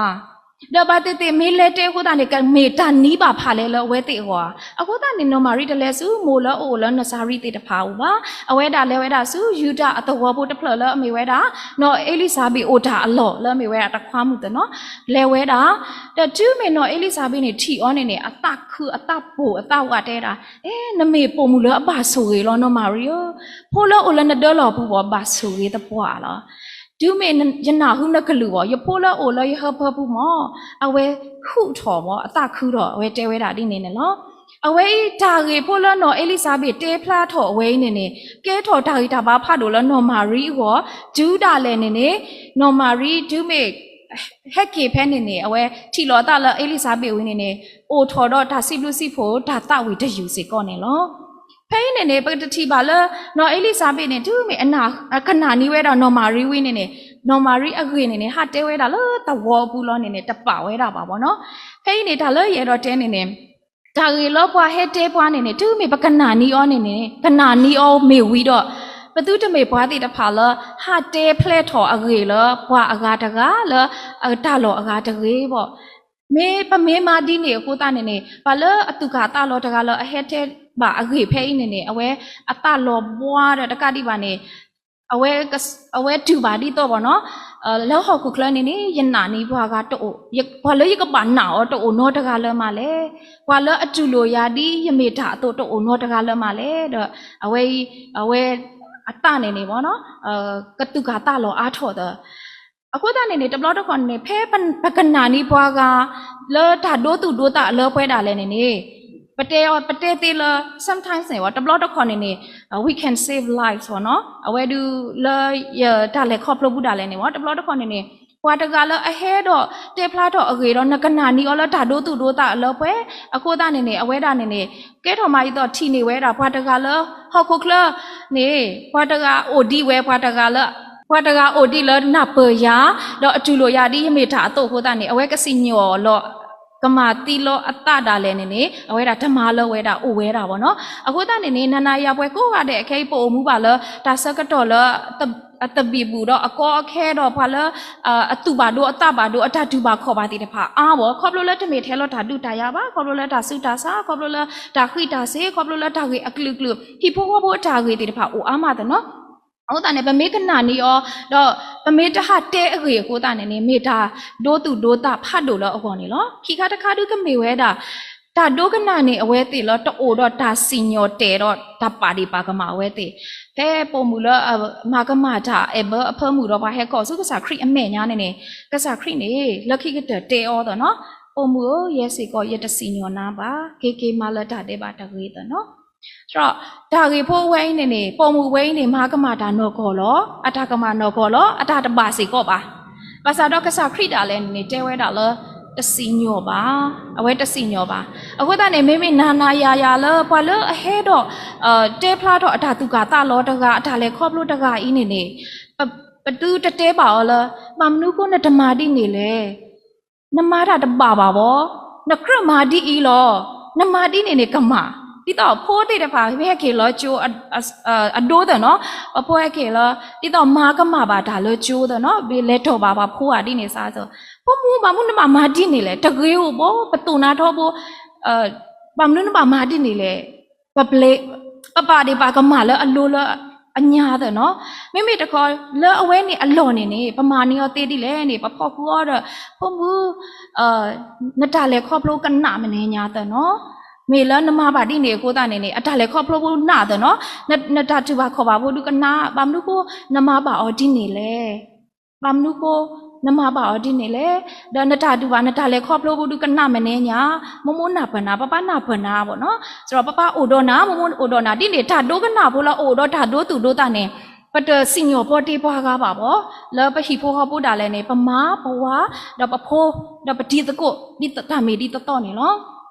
ဒီးဘၣ်သ့ၣ်သ့ၣ်မ့ၢ်လဲၤတဲအဃိသတးန့ၣ် ကမ့ၢ်တၢ်နံၤဘၣ်ဖးလဲၣ်လၢအဝဲသ့ၣ်အဂီၢ်ဧါ. အဃိသတးန့ၣ် နီၢ်မၤရံတလဲၤဆူမိၢ်လၢအအိၣ်လၢနစၤရံသ့ၣ်တဖၣ်အအိၣ်ဘၣ်. အဝဲဒၣ်လဲၤဝဲဒၣ်ဆူယူဒၤအသဝီဖိတဖျၢၣ်လၢအမ့ၢ်ဝဲဒၣ် နီၢ်အ့လံၡါဘ့းအိၣ်တၢ်အလီၢ်လၢအမ့ၢ်ဝဲဒၣ်တခွါမုၣ်သနီၤ လဲၤဝဲဒၣ်. ဒီးတုၤမ့ၢ်နီၢ်အ့လံၡါဘ့းန့ၣ် ထံၣ်အီၤန့ၣ်န့ၣ် အသးခုအသးပိာ်အသးဝးတဲဒၣ်, အဲ နမ့ၢ်ပိာ်မုၣ်လၢအဘၣ်ဆိၣ်ဂ့ၤလီၤ နီၢ်မၤရံဧၢ, ဖိလၢအိၣ်လၢနဒၢလီၢ်ပူၤဘၣ် ဘၣ်ဆိၣ်ဂ့ၤသပှၢ်လီၤ. တုၤမ့ၢ်ယနၢ်ဟူနကလုၢ်ဘၣ်, ယဖိလၢအိၣ်လၢယဟၢဖၢပူၤမ့ၢ် အဝဲဟုးထီၣ်ဘၣ် အသးခုထီၣ် အဝဲတဲဝဲဒၣ်ဒ်န့ၣ်န့ၣ်လီၤ. အဝဲအံၤတၢ်ဂ့ၢ်ဖိလၢနီၢ်အ့လံၡါဘ့းတဲဖျါထီၣ်အဝဲအံၤန့ၣ်န့ၣ် ကဲထီၣ်တၢ်ဂံၢ်တၢ်ဘါဖးဒိၣ်လၢနီၢ်မၤရံအဂီၢ်, တုၤဒၣ်လဲာ်န့ၣ်န့ၣ် နီၢ်မၤရံတုၤမ့ၢ် ဟဲက့ၤဖဲန့ၣ်န့ၣ် အဝဲထံၣ်လိာ်အသးလၢအ့လံၡါဘ့းဝံၤန့ၣ်န့ၣ် အိၣ်ထီၣ်ဒီးတၢ်စံးဘျုးစံးဖှိၣ် တၢ်သးဝံၣ်တယုၢ်စ့ၢ်ကီးန့ၣ်လီၤ. ဖဲအံၤန့ၣ်န့ၣ် ပကထံၣ်ဘၣ်လၢ နီၢ်အ့လံၡါဘ့းန့ၣ် တုၤမ့ၢ်အကနၣ်န့ၢ်ဝဲဒၣ်နီၢ်မၤရံဝံၤန့ၣ်န့ၣ် နီၢ်မၤရံအဂ့ၢ်န့ၣ်န့ၣ် ဟးတဲဝဲဒၣ်လၢသဝီအပူၤလီၤန့ၣ်န့ၣ် တပာ်ဝဲဒၣ်ဘၣ်ဘၣ်နီၤ. ဖဲအံၤန့ၣ် တၢ်လၢယအဲၣ်ဒိးတဲန့ၣ်န့ၣ် တၢ်ဂ့ၢ်လၢပှၤဟဲတဲပှၤန့ၣ်န့ၣ် တုၤမ့ၢ်ပကနၣ်နံၤအီၤန့ၣ်န့ၣ် ကနၣ်နံၤအီၤမ့ၢ်ဝံၤဒီး ပသုတမ့ၢ်ပှၤသ့ၣ်တဖၣ်လၢ ဟးတဲဖျါထီၣ်အဂ့ၢ်လၢပှၤအဂၤတဂၤလၢ အတၢ်လီၢ်အဂၤတဂ့ၤဘၣ်. မ့ၢ်ပမ့ၢ်မၤဒ်န့ၣ်အဃိသတးန့ၣ်န့ၣ် ပှၤလၢအသူၣ်ကၢ်သးလီၤတဂၤလၢအဟဲတဲဘၣ်အဂ့ၢ်ဖဲအံၤန့ၣ်န့ၣ် အဝဲအသးလီၤဘှါဒီးတကးဒံးဘၣ်န့ၣ် အဝဲ အဝဲတူၢ်ဘၣ်ဒ်သိးဘၣ်နီၤ, လၢဟီၣ်ခိၣ်ချၢန့ၣ်န့ၣ် ယနာ်န့ၢ်ပှၤဂၤတအိၣ်, ပှၤလၢယကဘၣ်နာ်အီၤတအိၣ်နီတဂၤလၢၤမးလဲၣ်. ပှၤလၢအတူၢ်လိာ်ယၤဒ်ယမ့ၢ်တၢ်အသိးတအိၣ်နီတဂၤလၢၤမးလဲၣ်. ဒီးအဝဲအံၤ အဝဲအသးန့ၣ်န့ၣ်ဘၣ်နီၤ ကသူၣ်ကၢ်သးလီၤအါထီၣ်သၢ အဃိသတးန့ၣ်န့ၣ် တဘျီတခီၣ်န့ၣ်န့ၣ် ဖဲပကနၣ်န့ၢ်ပှၤဂၤ လၢတၢ်ဒိသူၣ်ဒိသးအလၢပှဲၤဒၣ်လဲာ်န့ၣ်န့ၣ် ပတဲအီၤ ပတဲသ့လၢ sometimes န့ၣ် တဘျီတခီၣ်န့ၣ်န့ၣ် we can save lives ဘၣ်နီၤ. အဝဲဒုးလၢယတၢ်လဲၤခီဖျိပူၤဒၣ်လဲာ်န့ၣ် တဘျီတခီၣ်န့ၣ်န့ၣ် ပှၤတဂၤလၢအဟဲဒီးတဲဖျါထီၣ်အဂ့ၢ်ဒီး နကနၣ်န့ၢ်အီၤလၢတၢ်ဒိသူၣ်ဒိသးအလၢပှဲၤ အဃိသတးန့ၣ်န့ၣ် အဝဲဒၣ်န့ၣ်န့ၣ် ကဲထီၣ်မးဒ်သိးထံၣ်န့ၢ်ဝဲဒၣ် ပှၤတဂၤလၢဟီၣ်ခိၣ်ချၢန့ၣ် ပှၤတဂၤအိၣ်ဒံးဝဲ ပှၤတဂၤလၢ ပှၤတဂၤအိၣ်ဒံးလၢနၢ်ပၢၢ်ယၤ ဒီးအတူၢ်လိာ်ယၤဒ်ယမ့ၢ်တၢ်အသိးအဃိသတးန့ၣ် အဝဲကစံၣ်ညီၣ်လီၤ ကမၤသံလီၤအသးဒၣ်လဲာ်န့ၣ်န့ၣ် အဝဲဒၣ်တမၤလၢၤဝဲဒၣ်အိၣ်ဝဲဒၣ်ဘၣ်နီၤ. အဃိသတးန့ၣ်န့ၣ် နၤနၤယၤယၤပှၤကိးဂၤဒဲး ခဲအံၤပအိၣ်မူဘၣ်လၢ တၢ်ဆၢကတီၢ်လၢ အသဘံၣ်ဘုၣ်ဒီးအကီအခဲဒီးပှၤလၢ အသူၣ်ဘၣ်ဒိအသးဘၣ်ဒိအတၢ်တူၢ်ဘၣ်ခီၣ်ဘၣ်သ့ၣ်တဖၣ်အါဘၣ် ခီဖျိလၢတမ့ၢ်ထဲလီၤတၢ်ဒုးတၢ်ယၤဘၣ် ခီဖျိလၢတၢ်ဆူးတၢ်ဆါ ခီဖျိလၢတၢ်ဃံးတၢ်စ့ၤ ခီဖျိလၢတၢ်ဂ့ၢ်အကလုာ်ကလုာ် ဟံၣ်ဖိဃီဖိအတၢ်ဂ့ၢ်သ့ၣ်တဖၣ်အိၣ်အါမးသ့ၣ်နီၤ. အဃိသတးန့ၣ် ပမ့ၢ်ကနၣ်န့ၢ်အီၤ ဒီးပမ့ၢ်တဟးတဲအဂ့ၢ်အဃိသတးန့ၣ်န့ၣ် မ့ၢ်တၢ်ဒိသူၣ်ဒိသးဖးဒိၣ်လၢအဂီၢ်န့ၣ်လီၤ. ခံခါတခါဒုးကမ့ၢ်ဝဲဒၣ် တၢ်ဒိကနၣ်န့ၢ်အဝဲသ့ၣ်လၢတအိၣ်ဒီးတၢ်စံၣ်ညီၣ်တဲာ်ဒီးတၢ်ပာ်ဒ့ၣ်ပာ်ကမၣ်အဝဲသ့ၣ် ဖဲပိာ်မုၣ်လၢ မၤကမၣ်တၢ်အဲၣ်ဘၢအဖၢမုၢ်ဒီးပှၤဟဲကိးဆူကစၢ်ခရံာ်အမဲာ်ညါန့ၣ်န့ၣ် ကစၢ်ခရံာ်န့ၣ် လၢခံကတၢၢ်တဲအီၤသ့ၣ်နီၤ ပိာ်မုၣ်ဧၢ ယဲစ့ၢ်ကီးယတစံၣ်ညီၣ်နၤဘၣ် က့ၤက့ၤမၤလၢတၢ်ဒဲးဘးတဂ့ၤသ့ၣ်နီၤ. ဒီးတၢ်ဂ့ၢ်ဖိဝဲအံၤန့ၣ်န့ၣ် ပိာ်မုၣ်ဝဲအံၤန့ၣ် မၤကမၣ်တၢ်နီၢ်ကီၢ်လီၤ အတၢ်ကမၣ်နီၢ်ကီၢ်လီၤ အတၢ်တဘၣ်စ့ၢ်ကီးဘၣ်. ဘၣ်ဆၣ်ဒီးကစၢ်ခရံာ်ဒၣ်လဲာ်န့ၣ်န့ၣ် တဲဝဲဒၣ်လၢ တစံၣ်ညီၣ်ဘၣ် အဝဲတစံၣ်ညီၣ်ဘၣ်. အဃိသတးန့ၣ် မ့မ့ၢ်နၤနၤယၤယၤလၢပှၤလၢအဟဲဒီး တဲဖျါထီၣ်အတၢ်သူၣ်ကၢ်သးလီၤတဂၤ အတၢ်လဲၤခီဖျိတဂၤအံၤန့ၣ်န့ၣ် ပသုတတဲဘၣ်အီၤလၢ ဘၣ်မနုၤဃိနတမၤဒ်န့ၣ်လဲၣ် နမၤတၢ်တဘၣ်ဘၣ်ဘၣ်, နကြၢးမၤဒ်အံၤလီၤ, နမၤဒ်န့ၣ်န့ၣ်ကမၣ်, ဒ်သိးဖိသ့ၣ်တဖၣ် မ့ၢ်ဟဲက့ၤလၢကၠိ အဒိသ့ၣ်နီၤ, ပဖိဟဲက့ၤလၢ ဒ်သိးမၤကမၣ်ဘၣ်တၢ်လၢကၠိသ့ၣ်နီၤ, မ့ၢ်လဲၤတီၢ်ဘၣ်ပှၤဖိဧါဒ်န့ၣ်စ့ၢ်ကီး, ဖိမုၣ် ဘၣ်မနုၤနဘၣ်မၤဒ်န့ၣ်လဲၣ်, တဂ့ၤဧိၤဘၣ်, ပတိၢ်နၤထီဘိ ဘၣ်မနုၤနဘၣ်မၤဒ်န့ၣ်လဲၣ်, ပ ပပာ်ဒ့ၣ်ပာ်ကမၣ်လၢအလိၤလၢအညါသ့ၣ်နီၤ, မ့မ့ၢ်တခီ လၢအဝဲန့ၣ်အလီၢ်န့ၣ်န့ၣ် ပမၤန့ၢ်အီၤသ့ဒ်လဲၣ်န့ၣ် ပဖီၣ်ဃုာ်အီၤဒီး ဖိမုၣ် နတၢ်လဲၤခီဖျိကနးမနုၤညါသ့ၣ်နီၤ, မ့ၢ်လၢနမၤဘၣ်ဒ်န့ၣ်အဃိသတးန့ၣ်န့ၣ် အတၢ်လဲၤခီဖျိဖိနးသ့ၣ်နီၤ, နတၢ်တူၢ်ဘၣ်ခီၣ်ဘၣ်ဖိဒုးကနး, ဘၣ်မနုၤဃိနမၤဘၣ်အီၤဒ်န့ၣ်လဲၣ်, ဘၣ်မနုၤဃိ နမၤဘၣ်အီၤဒ်န့ၣ်လဲၣ်, ဒီးနတၢ်တူၢ်ဘၣ် နတၢ်လဲၤခီဖျိဖိဒုးကနးမနုၤညါ, မိၢ်မိၢ်နၢ်ပၢၢ်နၤ, ပၢ်ပၢ်နၢ်ပၢၢ်နၤဘၣ်နီၤ, စးဒီးပၢ်ပၢ်အိၣ်ဒီးနၤ, မိၢ်မိၢ်အိၣ်ဒီးနၤ, ဒ်န့ၣ် တၢ်ဒိကနၣ်ဖိလၢအအိၣ်ဒီးတၢ်ဒိသူၣ်ဒိသးန့ၣ် ပတစံၣ်ညီၣ်ပီတ့ပှၤဂၤဘၣ်ဘၣ်, လၢပဟံၣ်ဖိဃီဖိဒၣ်လဲာ်န့ၣ် ပမါပဝၤ ဒီးပဖိ ဒီးပတံၤသကိး ဒ်တၢ်မ့ၢ်ဒ်သိးသိးန့ၣ်လီၤ.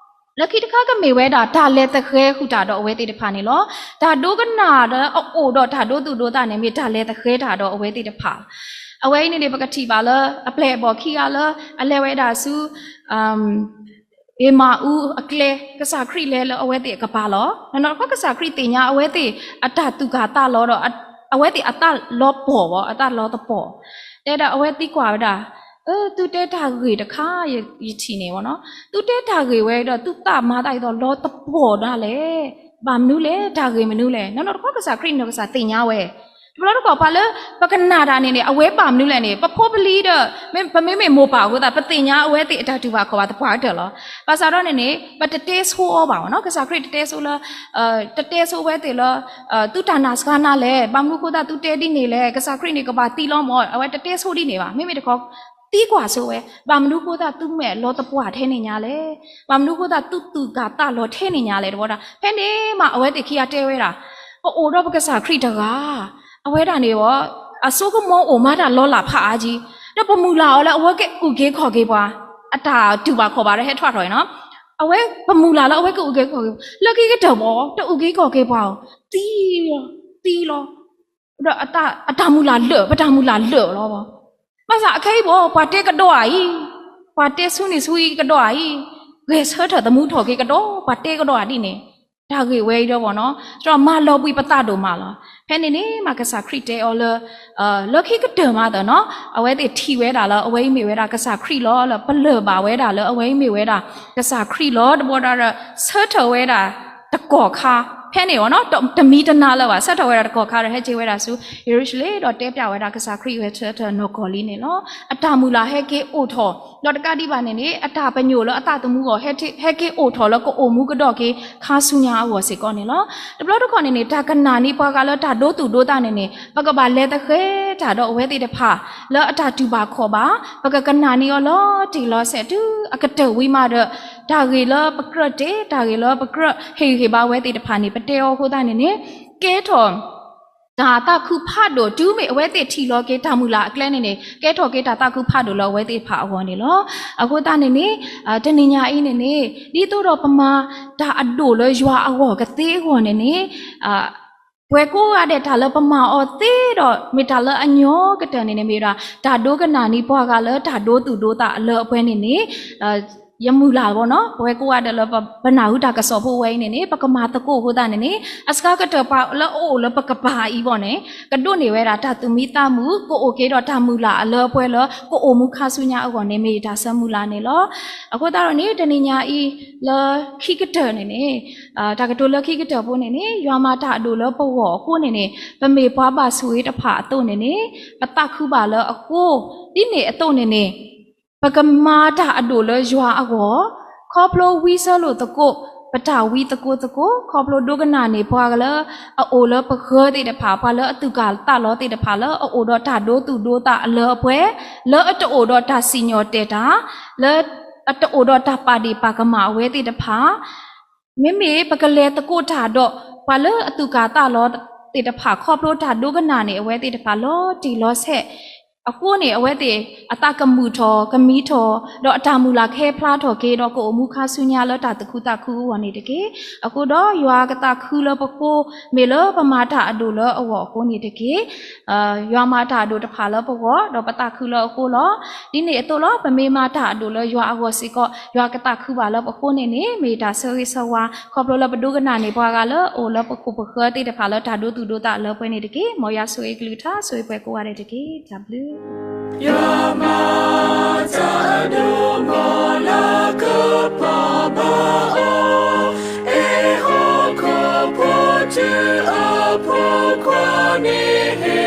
လၢခံတခါကမ့ၢ်ဝဲဒၣ် တၢ်လဲၤသဃဲၤဃုာ်တၢ်ဒီးအဝဲသ့ၣ်တဖၣ်န့ၣ်လီၤ. တၢ်ဒိကနၣ်ဒီးအအိၣ်ဒီးတၢ်ဒိသူၣ်ဒိသးန့ၣ် မ့ၢ်တၢ်လဲၤသဃဲၤတၢ်ဒီးအဝဲသ့ၣ်တဖၣ်. အဝဲအံၤန့ၣ်န့ၣ် ပကထံၣ်ဘၣ်လၢ အပျဲၢ်အဘီၣ်ခံဂၤလၢ အလဲၤဝဲဒၣ်ဆူ အ့မၤအူအကျဲ ကစၢ်ခရံာ်လဲၤလၢအဝဲသ့ၣ်အကပၤလီၤ. နီၢ်နီၢ်တခီ ကစၢ်ခရံာ်သ့ၣ်ညါအဝဲသ့ၣ်အတၢ်သူၣ်ကၢ်သးလီၤဒီး အဝဲသ့ၣ်အသးလီၤပှီၢ်ဘၣ်, အသးလီၤသပှီၢ်, တဲဒၣ်အဝဲသံကွၢ်ဝဲဒၣ်, သုတဲတၢ်ဂ့ၢ်တခါ ယထံၣ်န့ၣ်ဘၣ်နီၤ, သုတဲတၢ်ဂ့ၢ်ဝဲဒီး သုသးမၤသးဒ်သိးလီၤသပှီၢ်ဒၣ်လဲာ်, ဘၣ်မနုၤလဲၣ်, တၢ်ဂ့ၢ်မနုၤလဲၣ်. နီၢ်နီၢ်တခီ ကစၢ်ခရံာ်နီၢ်ကစၢ်သ့ၣ်ညါဝဲ, တဘျီတခီၣ်ပှၤလၢ ပကနၣ်တၢ်န့ၣ်န့ၣ် အဝဲဘၣ်မနုၤလဲၣ်န့ၣ် ပဖိပလံၤဒီး ပမ့မ့ၢ်မိၢ်ပၢ်အဃိသတး ပသ့ၣ်ညါအဝဲသ့ၣ်အတၢ်တူၢ်ဘၣ်ခီၣ်ဘၣ်သပှၢ်ကတၢၢ်လီၤ. ဘၣ်ဆၣ်ဒီးန့ၣ်န့ၣ် ပတတဲဆိအီၤဘၣ်နီၤ, ကစၢ်ခရံာ်တတဲဆိလၢ တတဲဆိဝဲသ့ၣ်လၢ သုတၢ်နာ်စှၤနၤလဲၣ်, ဘၣ်မနုၤဃိသတးသုတဲဒ်န့ၣ်လဲၣ်, ကစၢ်ခရံာ်န့ၣ်ကဘၣ်သံလီၤမၢ်, အဝဲတတဲဆိဒ်န့ၣ်ဘၣ်. မ့မ့ၢ်တခီ သံကွၢ်ဆိဝဲ, ဘၣ်မနုၤဃိသတးသုမဲာ်လီၤသပှီၢ်ထဲန့ၣ်ညါလဲၣ်, ဘၣ်မနုၤဃိသတးသုသူၣ်ကၢ်သးလီၤထဲန့ၣ်ညါလဲၣ် တဝီဒၣ်. ဖဲန့ၣ်မး အဝဲသ့ၣ်ခံဂၤတဲဝဲဒၣ်, ပအိၣ်ဒီးပကစၢ်ခရံာ်တဂၤ အဝဲဒၣ်န့ၣ် အစိကမီၤအိၣ်မးတၢ်လီၤလးဖးအါကံ, ဒီးပမုၢ်လၢ်အီၤလၢအဝဲကအုၣ်က့ၤခီၣ်က့ၤပှၤ, အတၢ်တူၢ်ဘၣ်ခီၣ်ဘၣ်ဒီးဟဲထွဲထီၣ်အံၤနီၤ, အဝဲပမုၢ်လၢ်လၢအဝဲကအုၣ်က့ၤခီၣ်က့ၤ, လၢခံကတၢၢ်ဘၣ် တအုၣ်က့ၤခီၣ်က့ၤပှၤအီၤ, သံလီၤ, သံလီၤ, ဒီးအတၢ်မုၢ်လၢ်လၢာ်, ပတၢ်မုၢ်လၢ်လၢာ်လီၤ. ဘၣ်ဆၣ်အခဲအံၤဘၣ် ပှၤတဲကဒီးအံၤ, ပှၤတဲဆူန့ၣ်ဆူအံၤကဒီးအံၤ, ဂဲၤဆၢထၢၣ်သမူထီၣ်က့ၤကဒီး ပှၤတဲကဒီးအဒ်န့ၣ် တၢ်ဂ့ၢ်ဝဲအံၤဒီးဘၣ်နီၤ ဒီးမၤလီၤဘှံးပသးဒိၣ်မးလီၤ. ဖဲန့ၣ်န့ၣ် မၤကစၢ်ခရံာ်တဲအီၤလၢ လၢခံကတၢၢ်မးသနီၤ အဝဲသ့ၣ်ထံၣ်ဝဲဒၣ်လၢအဝဲအံၤမ့ၢ်ဝဲဒၣ်ကစၢ်ခရံာ်လီၤ လၢပလၢၢ်ဘၣ်ဝဲဒၣ်လၢအဝဲအံၤမ့ၢ်ဝဲဒၣ်ကစၢ်ခရံာ်လီၤ တဘျီဒီး ဆၢထၢၣ်ဝဲဒၣ်တကီၢ်ခါ ဖဲန့ၣ်နီၤ တမံၤတနၤလၢၤဘၣ် ဆၢထၢၣ်ဝဲဒၣ်တကီၢ်ခါဒီး ဟဲက့ၤဝဲဒၣ်ဆူယရူၤၡလ့ၣ် ဒီးတဲပျးဝဲဒၣ်ကစၢ်ခရံာ်ဂဲၤဆၢထၢၣ်နီၢ်ကီၢ်လံန့ၣ်လီၤ. အတၢ်မုၢ်လၢ်ဟဲက့ၤအိၣ်ထီၣ် ဒီးတကးဒံးဘၣ်န့ၣ်န့ၣ် အတၢ်ပညိၣ်လၢအသးသမူအဂီၢ် ဟဲက့ၤအိၣ်ထီၣ်လၢကအိၣ်မူကဒီးက့ၤခါဆူညါအဂီၢ်စ့ၢ်ကီးန့ၣ်လီၤ. တဘျီတခီၣ်န့ၣ်န့ၣ် တၢ်ကနၣ်န့ၢ်ပှၤဂၤလၢတၢ်ဒိသူၣ်ဒိသးန့ၣ်န့ၣ် ပကဘၣ်လဲၤသဃဲၤတၢ်ဒီးအဝဲသ့ၣ်တဖၣ် လၢအတၢ်တူၢ်ဘၣ်ခီၣ်ဘၣ် ပကကနၣ်န့ၢ်အီၤလီၤတံၢ်လီၤဆဲးတုၤအကတၢၢ်ဝံၤမးဒီး တၢ်ဂ့ၢ်လၢပကြၢးတ့ၢ် တၢ်ဂ့ၢ်လၢပကြၢးဟ့ၣ်ဂံၢ်ဟ့ၣ်ဘါဝဲသ့ၣ်တဖၣ်န့ၣ် ပတဲအီၤအဃိသတးန့ၣ်န့ၣ် ကဲထီၣ် တၢ်သးခုဖးဒိၣ် တုၤမ့ၢ်အဝဲသ့ၣ်ထံၣ်လီၤက့ၤတၢ်မုၢ်လၢ်အကျဲန့ၣ်န့ၣ် ကဲထီၣ်က့ၤတၢ်သးခုဖးဒိၣ်လၢအဝဲသ့ၣ်တဖၣ်အဂီၢ်န့ၣ်လီၤ. အဃိသတးန့ၣ်န့ၣ် တနံၤညါအံၤန့ၣ်န့ၣ် ဒ်သိးဒီးပမၤတၢ်အဒိၣ်လၢယွၤအဂီၢ်ကသ့အဂီၢ်န့ၣ်န့ၣ် ပှၤကိးဂၤဒဲးတၢ်လၢပမၤအီၤသ့ဒီး မ့ၢ်တၢ်လၢအညီကတၢၢ်န့ၣ်န့ၣ် မ့ၢ်ဝဲဒၣ် တၢ်ဒိကနၣ်န့ၢ်ပှၤဂၤလၢတၢ်ဒိသူၣ်ဒိသးအလၢအပှဲၤန့ၣ်န့ၣ် ယမုၢ်လၢ်ဘၣ်နီၤ ပဝဲကိးဂၤဒဲးလၢပနၢ်ဟူတၢ်ကစီၣ်ဖိဝဲအံၤန့ၣ်န့ၣ် ပကမၤသကိးအဃိသတးန့ၣ်န့ၣ် အစှၤကတၢၢ်ပှၤလၢအအိၣ်လၢပကပၤအံၤဘၣ်န့ၣ် ကဒိးန့ၢ်ဝဲဒၣ်တၢ်သူၣ်မံသးမုာ် ကအိၣ်က့ၤဒီးတၢ်မုၢ်လၢ်အလၢအပှဲၤလၢ ကအိၣ်မူခါဆူညါအဂီၢ်န့ၣ် မ့ၢ်ယတၢ်ဆၢမုၢ်လၢ်န့ၣ်လီၤ. အဃိသတးဒီးန့ၣ် တနံၤညါအံၤလၢခံကတၢၢ်န့ၣ်န့ၣ် တၢ်ကတိၤလၢခံကတၢၢ်ဖိန့ၣ်န့ၣ် ယွၤမၤတၢ်အဒိၣ်လၢပဂီၢ်အဃိန့ၣ်န့ၣ် ပမ့ၢ်ပှၤဘၣ်ဆိၣ်ဂ့ၤတဖၣ်အသိးန့ၣ်န့ၣ် ပသးခုဘၣ်လၢအဃိ ဒ်န့ၣ်အသိးန့ၣ်န့ၣ် ပကမၤတၢ်အဒိၣ်လၢယွၤအဂီၢ် ခီဖျိဝံဆၢလိာ်သကိး ပတၢ်ဝံသကိးသကိး ခီဖျိဒိကနၣ်န့ၢ်ပှၤလၢအအိၣ်လၢပဃၢၤသ့ၣ်တဖၣ် ပှၤလၢအသူၣ်ကၢ်သးလီသ့ၣ်တဖၣ်လၢအအိၣ်ဒီးတၢ်ဒိသူၣ်ဒိသးအလၢအပှဲၤ လၢအတအိၣ်ဒီးတၢ်စံၣ်ညီၣ်တဲာ်တၢ် လၢအတအိၣ်ဒီးတၢ်ပာ်ဒ့ၣ်ပာ်ကမၣ်အဝဲသ့ၣ်တဖၣ် မ့မ့ၢ်ပကလဲၤသကိးတၢ်ဒီး ပှၤလၢအသူၣ်ကၢ်သးလီသ့ၣ်တဖၣ် ခီဖျိတၢ်ဒိကနၣ်န့ၢ်အဝဲသ့ၣ်တဖၣ်လီၤတံၢ်လီၤဆဲး အဃိန့ၣ် အဝဲသ့ၣ်အသးကမုာ်ထီၣ် ကမံထီၣ် ဒီးအတၢ်မုၢ်လၢ်ကဟဲဖျါထီၣ်က့ၤ ဒီးကအိၣ်မူခါဆူညါလၢတၢ်သူၣ်ခုသးခုအဂီၢ်န့ၣ်တက့ၢ်. အဃိဒီးယွၤကသးခုလၢပဃိ မ့ၢ်လၢပမၤတၢ်အဒိၣ်လၢအဂီၢ်အဃိန့ၣ်တက့ၢ်. ယွၤမၤတၢ်အဒိၣ်တဖၣ်လၢပဂီၢ် ဒီးပသးခုလၢအဃိလီၤ. ဒ်န့ၣ်အသိးလီၤ ပမ့ၢ်မၤတၢ်အဒိၣ်လၢယွၤအဂီၢ်စ့ၢ်ကီး ယွၤကသးခုဘၣ်လၢပဃိန့ၣ်န့ၣ် မ့ၢ်တၢ်ဆၢဂ့ၤဆၢဝါ ခီဖျိလၢပဒိကနၣ်န့ၢ်ပှၤဂၤလၢအအိၣ်လၢပခိၣ်ပဃၢၤသ့ၣ်တဖၣ်လၢတၢ်ဒိသူၣ်ဒိသးအလၢအပှဲၤန့ၣ်တက့ၢ်. မ်ယွၤဆိၣ်ဂ့ၤကလုၢ်ကထါ ဆိၣ်ဂ့ၤပှၤကိးဂၤဒဲးတက့ၢ်. တၢ်ဘျုး